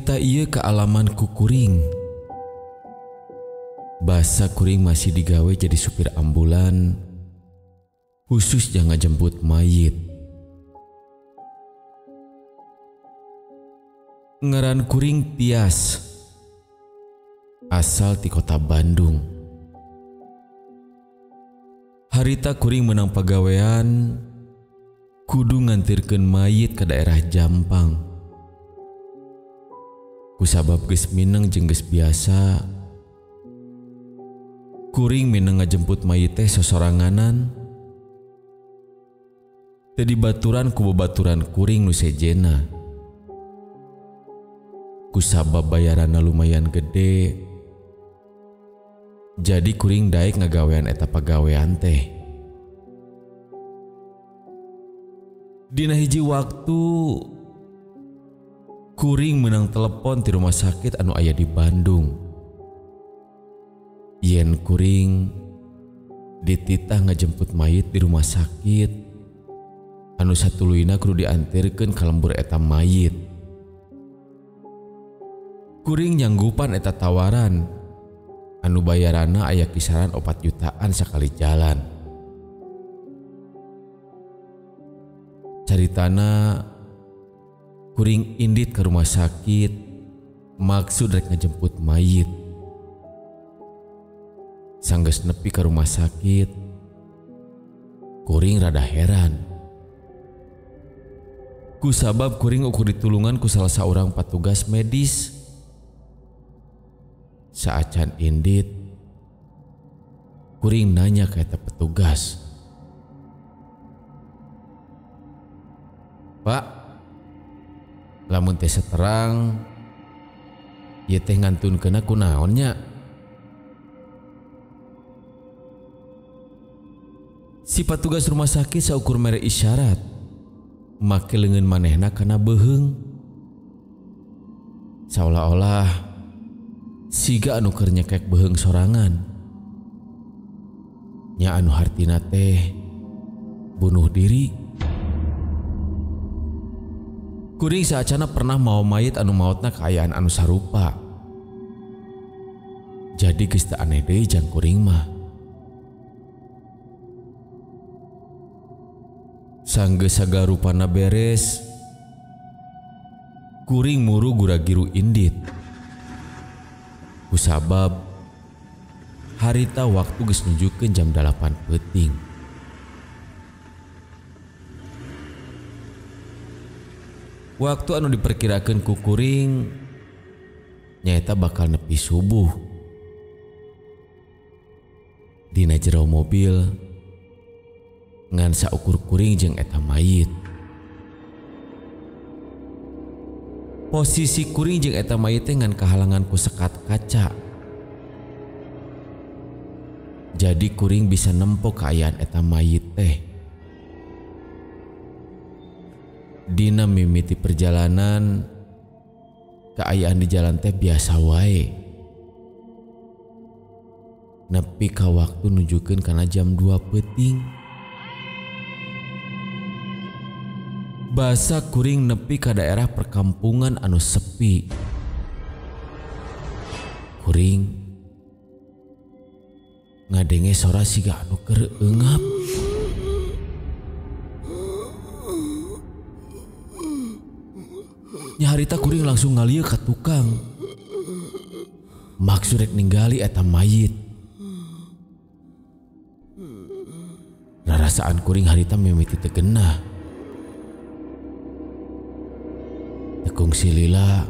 Carita ieu kaalaman ku kuring. Basa kuring masih digawe jadi supir ambulan, khusus jangan jemput mayit. Ngaran kuring Tias, asal ti kota Bandung. Harita kuring menang pagawean, kudu ngantirkeun mayit ke daerah Jampang. Kusabab geus mineng jeung geus biasa, kuring mineng ngajemput mayit teh sosoranganan. Teu dibaturan ku babaturan kuring nu sejena. Kusabab bayaranna lumayan gede, jadi kuring daek ngagawean eta pagawean teh. Dina hiji waktu kuring menang telepon di rumah sakit anu aya di Bandung. Yen kuring dititah ngajemput mayit di rumah sakit anu satuluyna kudu diantirkeun ka lembur eta mayit. Kuring nyanggupan eta tawaran anu bayaranna aya kisaran 4 jutaan sakali jalan. Caritana kuring indit ke rumah sakit maksud rek ngejemput mayit. Sanggeus nepi ke rumah sakit, kuring rada heran. Kusabab kuring ukur ditulungan ku salah saurang patugas medis. Saacan indit, kuring nanya ka eta petugas. Pak, lamun teh seterang, ieu teh ngantunkeunna kunaon nya? Si patugas rumah sakit saukur mere isyarat, make leungeun manehna kana beuheung. Saolah-olah siga anu keur nyekek beuheung sorangan. Nya anu hartina teh bunuh diri. Kuring saacana pernah mau mayit anu maotna kaayaan anu sarupa. Jadi geus teu aneh deui jang kuring mah. Sanggeus sagarupana beres, kuring muru gura-giru indit. Kusabab harita waktu geus nunjukkeun jam 8 peuting. Waktu anu diperkirakeun ku kuring nyaeta bakal nepi subuh. Dina jero mobil ngan saukur kuring jeung eta mayit. Posisi kuring jeung eta mayit teh ngan kahalangan ku sekat kaca. Jadi kuring bisa nempo kaayaan eta mayit teh. Dina mimiti perjalanan, kaayaan di jalan teh biasa wae. Nepi ka waktu nunjukkeun kana jam 2 peuting. Basa kuring nepi ka daerah perkampungan anu sepi. Kuring ngadenge sora siga anu keur eungap. Nyaharita kuring langsung ngalieu ka tukang. Maksud rek ninggali eta mayit. Rarasaan kuring harita mimiti teu genah. Tekung silila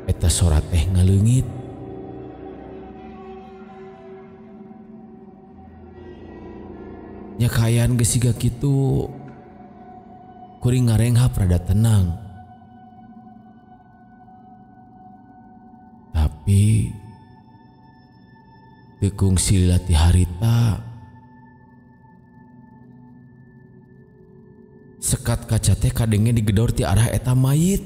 eta sora teh ngaleungit. Nya kaayaan geus siga kitu, kuring ngarenghap rada tenang. Tapi tekung silila ti harita, sekat kaca teh kadenge digedor ti arah eta mayit.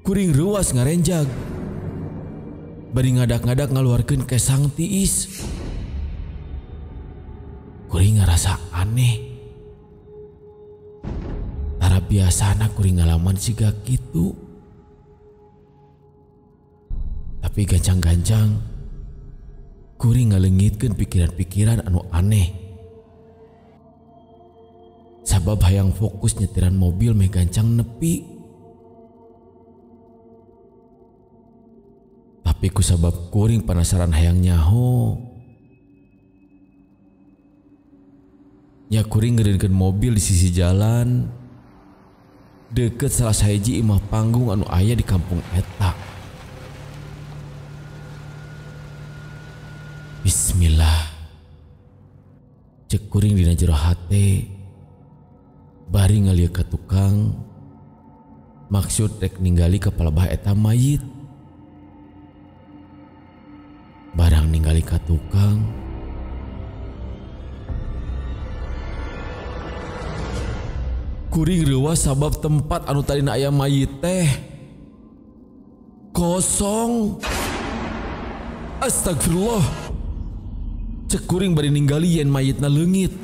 Kuring reuas ngarenjag, bari ngadak-ngadak ngaluarkeun kesang tiis. Kuring ngarasa aneh. biasana kuring ngalaman siga kitu. Tapi gancang-gancang kuring ngaleungitkeun pikiran-pikiran anu aneh. Sabab hayang fokus nyetiran mobil meh gancang nepi. Tapi ku sabab kuring penasaran hayang nyaho, nya kuring ngeureunkeun mobil di sisi jalan deket salah sahiji imah panggung anu aya di kampung eta. Bismillah, cek kuring dina jero hate bari ngalieu ka tukang maksud rek ninggali ka palebah eta mayit. Barang ninggali ka tukang, kuring reuwas sabab tempat anu tadina aya mayit teh kosong. Astagfirullah, cek kuring bari ninggali yen mayitna leungit.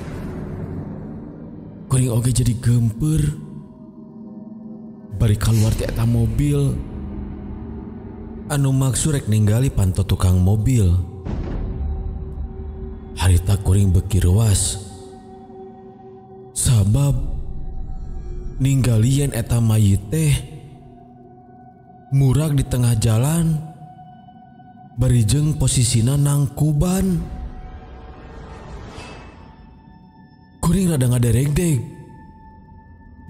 Kuring oge jadi gemper bari kaluar ti eta mobil anu maksud rek ninggali panto tukang mobil. Harita kuring beuki reuwas sabab ninggali yen eta mayit teh murag di tengah jalan bari jeung posisina nangkuban. Kuring rada ngaderegdeg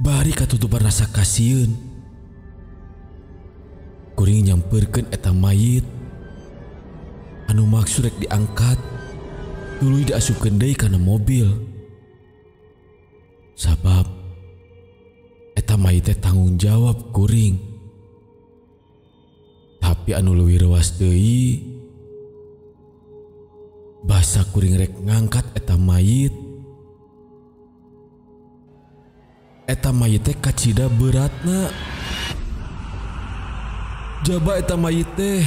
bari katutupan rasa kasieun. Kuring nyamperkeun eta mayit anu maksud rek diangkat tuluy diasupkeun deui kana mobil. Sabab eta mayit teh tanggung jawab kuring. Tapi anu leuwih reuwas deui, basa kuring rek ngangkat eta mayit, eta mayit teh kacida beratna. Jaba eta mayit teh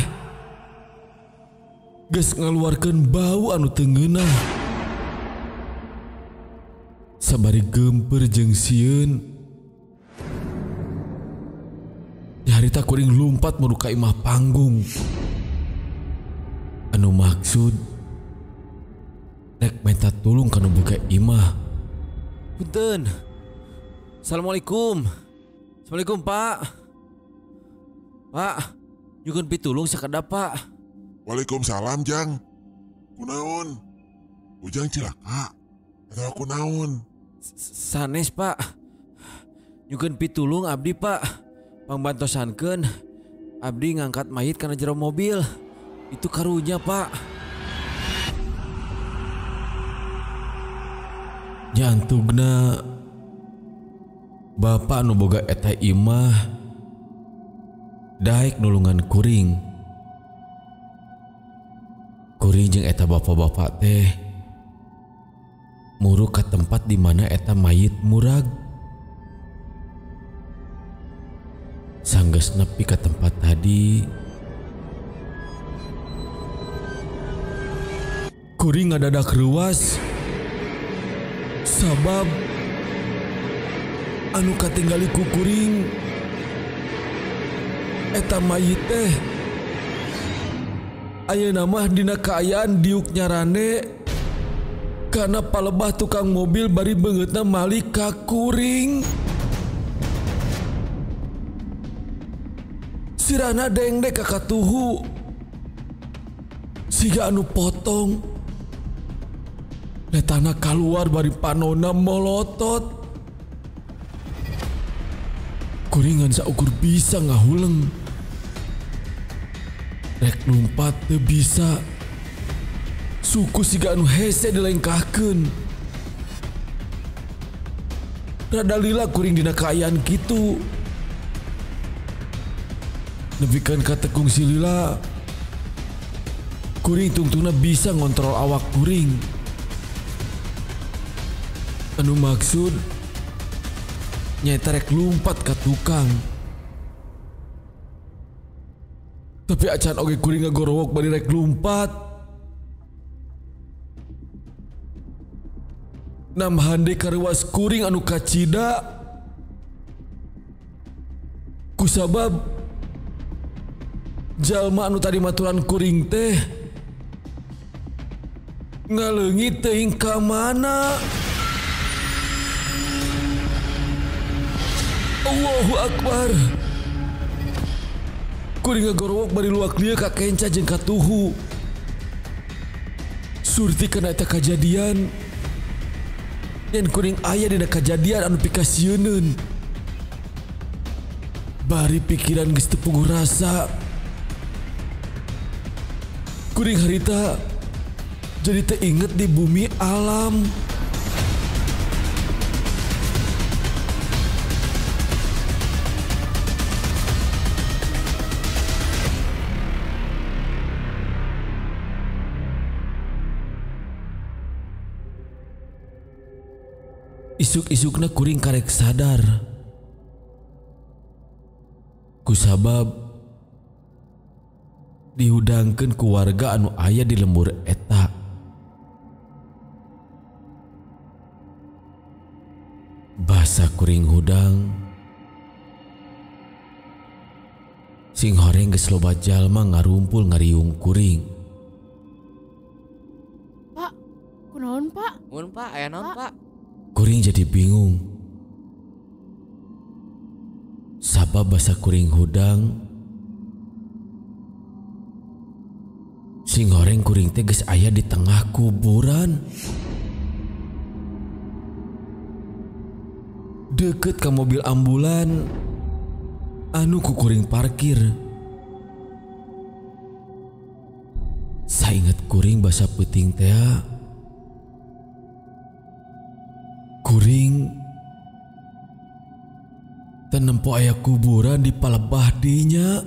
geus ngaluarkeun bau anu teu ngeunah. Sabari gemper jeung sieun, harita kuring lumpat menuju ka imah panggung anu maksud rek minta tulung kanu buka imah. Punten. Assalamualaikum. Assalamualaikum Pak. Pak, nyuhun pitulung sakedap Pak. Waalaikumsalam Jang. Kunaon? Ujang cilaka atau kunaon? Sanes Pak. Nyuhun pitulung abdi Pak. Pangbantosankeun abdi ngangkat mayit kana jero mobil. Itu karunya Pak. Jantugna bapak nu boga eta imah daek nulungan kuring. Kuring jeung eta bapak-bapak teh muruk ka tempat di mana eta mayit murag. Sanggeus nepi ka tempat tadi, kuring ngadadak reuwas sabab anu katinggali ku kuring eta mayit teh ayeuna mah dina kaayaan diuk nyarane kana palebah tukang mobil bari beungeutna malik ka kuring. Sirana dengdek ka katuhu siga anu potong. Letana kaluar bari panona molotot. Kuringan saukur bisa ngahuleng. Rek lumpat teu bisa. Suku siga anu hese dilengkahkeun. Rada lila kuring dina kaayaan kitu. Nepikeun ka tekung si lila, kuring tungtungna bisa ngontrol awak kuring. Anu maksud nyaeta rek lumpat ka tukang. Tapi acan oge kuring ngagorowok bari rek lumpat. Nambahan deui kareuwas kuring anu kacida. Kusabab jalma anu tadi maturan kuring teh ngaleungit teuing ka mana. Allahu Akbar. Kuring ngagorowok bari luak lieu ka kenca jeung katuhu. Surti kana eta kajadian. Yen kuring aya dina kajadian anu pikasieuneun. Bari pikiran geus teu puguh rasa. Kuring harita jadi teu inget di bumi alam. Isuk-isukna kuring karek sadar. Kusabab dihudangkeun ku warga anu aya di lembur eta. Basa kuring hudang, sing horeng geus loba jalma ngarumpul ngariung kuring. Pak, kunaon Pak? Mun Pak, aya naon Pak? Kuring jadi bingung. Sabab basa kuring hudang, sing horeng kuring teh geus aya di tengah kuburan. Deket ke mobil ambulan anu ku kuring parkir. Sainget kuring basa peuting teh, kuring tenempo aya kuburan di palebah dinya.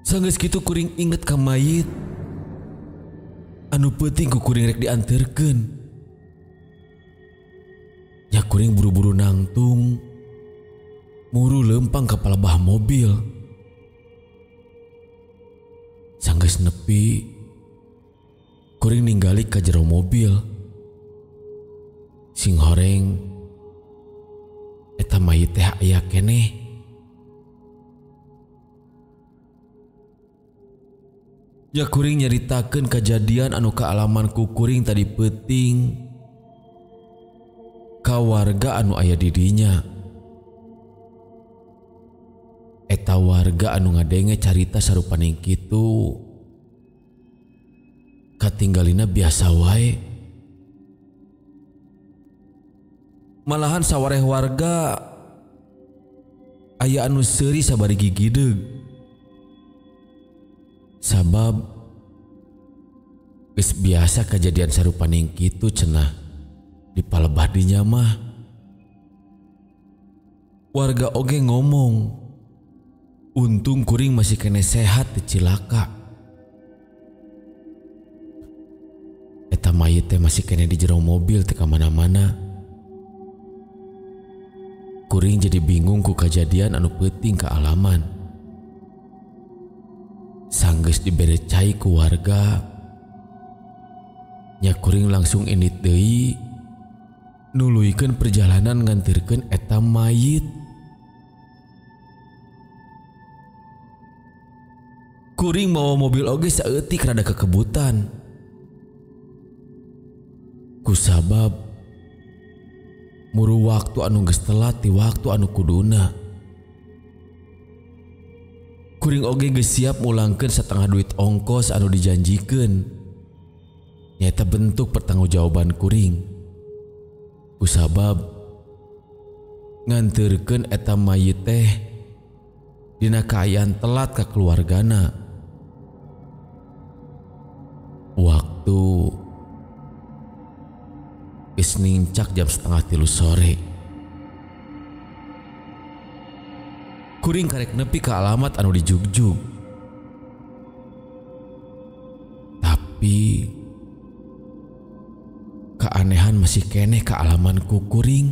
Sanggeus kitu kuring inget ka mayit anu peuting ku kuring rek dianterkeun. Nya kuring buru-buru nangtung muru lempang ka palebah mobil. Sanggeus nepi, kuring ninggali ka jero mobil. Sing horeng eta mayit teh aya keneh. Ya kuring nyaritakeun kajadian anu kaalaman ku kuring tadi peuting ka warga anu aya di dinya. Eta warga anu ngadenge carita sarupaning kitu katinggalina biasa wae. Malahan sawareh warga aya anu seuri sabari gigideug. Sabab geus biasa kejadian sarupaning kitu cenah di palebah dinya mah. Warga oge ngomong, untung kuring masih kene sehat teu cilaka. Eta mayit teh masih kene di jero mobil teu ka mana-mana. Kuring jadi bingung ku kejadian anu peuting kaalaman. Sanggeus dibere cai ku warga, nya kuring langsung indit deui nuluykeun perjalanan ngantirkeun eta mayit. Kuring mawa mobil oge saeutik rada kekebutan. Kusabab muru waktu anu geus telat ti waktu anu kuduna. Kuring oge geus siap mulangkeun setengah duit ongkos anu dijanjikeun. Nyata bentuk pertanggungjawaban kuring. Kusabab nganterkeun eta mayit teh dina kaayaan telat ka keluargana. Waktu geus nincak jam 2:30 sore. Kuring karek nepi ka alamat anu dijugjug. Tapi keanehan masih keneh ka alaman ku kuring.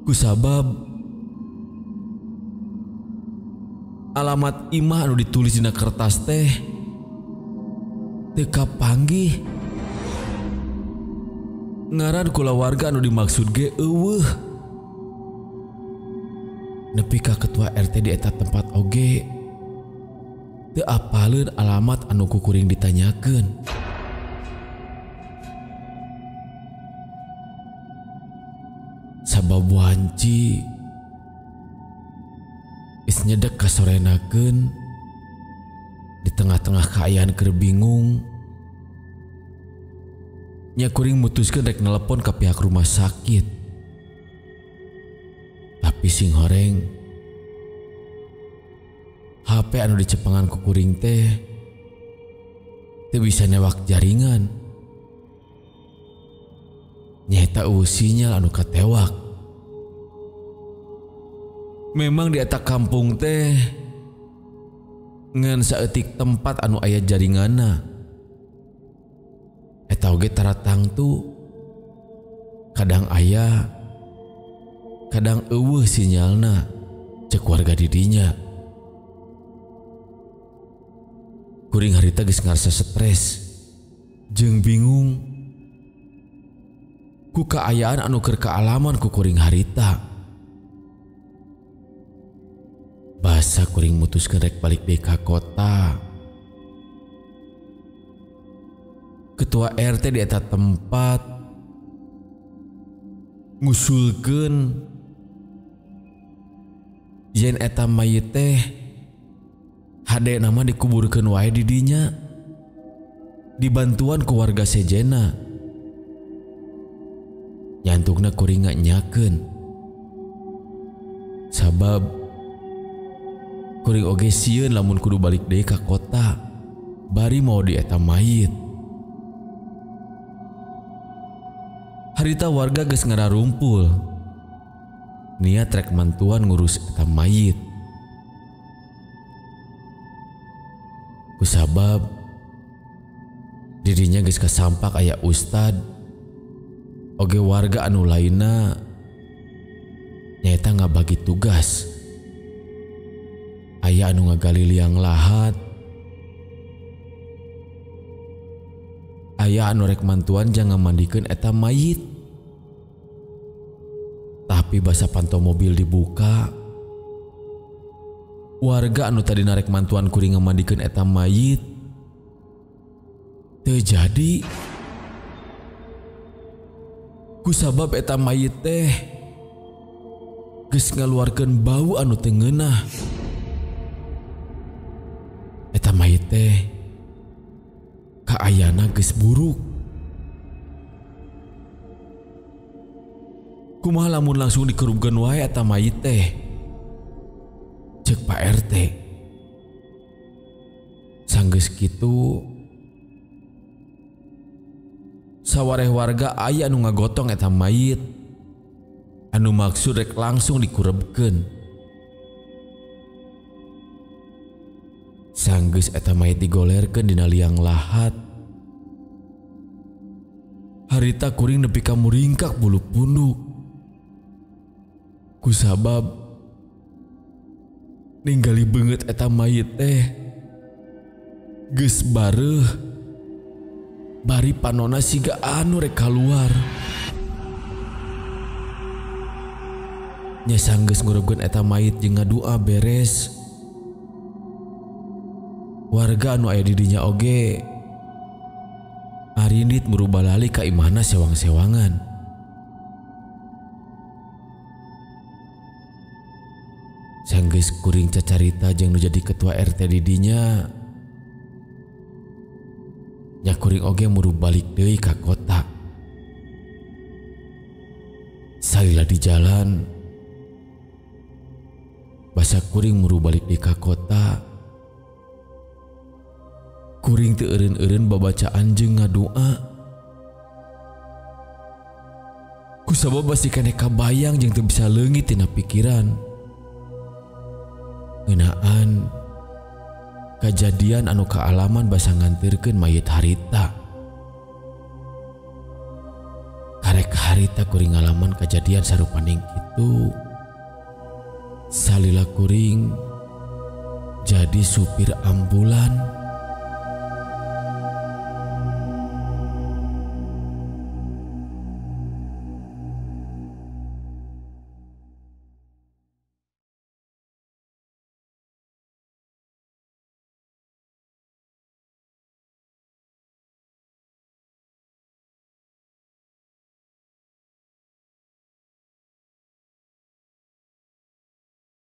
Kusabab alamat imah anu ditulis dina kertas teh teu kapanggih. Ngaran kulawarga anu dimaksud ge eueuh. Nepi ka ketua RT di eta tempat oge teu apaleun alamat anu ku kuring ditanyakeun. Sabab wanci geus nyedek kasorenakeun di tengah-tengah kaayaan keur bingung. Nya kuring mutuskeun rek nelepon ka pihak rumah sakit. Tapi sing horeng HP anu dicepengan ku kuring teh teu bisa newak jaringan. Nyaeta eueuh sinyal anu katewak. Memang di eta kampung teh ngan saeutik tempat anu aya jaringanna. Eta oge tara tangtu, kadang aya, kadang eueuh sinyalna, cek warga didinya. Kuring harita geus ngarasa stres jeung bingung ku kaayaan anu keur kaalaman ku kuring harita. Basa kuring mutuskeun rek balik deui ka kota. Ketua RT di eta tempat ngusulkeun yen eta mayit teh hade nama dikuburkeun wae di dinya dibantuan ku warga sejena. Nyantukna kuring nyakeun sabab kuring oge sieun lamun kudu balik deui ka kota bari mau di eta mayit. Harita warga geus ngararumpul niat rek mantuan ngurus eta mayit. Kusabab dirinya geus kasampak aya ustad oge warga anu lainna nyaeta ngabagi tugas. Aya anu ngagali liang lahat, aya anu rek mantuan jangan mandikeun eta mayit. Tapi basa panto mobil dibuka, warga anu tadi narek mantuan kuring ngamandikeun eta mayit teu jadi. Kusabab eta mayit teh geus ngaluarkeun bau anu teu ngeunah. Eta mayit teh kaayana geus buruk. Kumaha lamun langsung dikerubkeun wae eta mayit teh? Cek Pak RT. Sanggeus kitu sawareh warga aya anu ngagotong eta mayit anu maksud rek langsung dikurebkeun. Sanggeus eta mayit digolerkeun dina liang lahat. Harita kuring nepi ka muringkak bulu punduk. Kusabab ninggali beungeut eta mayit teh geus bareuh bari panona siga anu rek kaluar. Nya sanggeus ngurebkeun eta mayit jeung ngadua beres. Warga anu aya di dinya oge arindit merubah lali ka imahna sewang-sewangan. Sanggeus kuring cacarita jeung nu jadi ketua RT di dinya, nya kuring oge muru balik deui ka kota. Salila di jalan, basa kuring muru balik deui ka kota. Kuring teu eureun-eureun babacaan jeung ngadua. Kusabab basi keneh kabayang jeung teu bisa leungit tina pikiran. Ngeunaan kajadian anu kaalaman basa ngantirkeun mayit harita. Karek harita kuring ngalaman kajadian sarupaning kitu. Salila kuring jadi supir ambulan.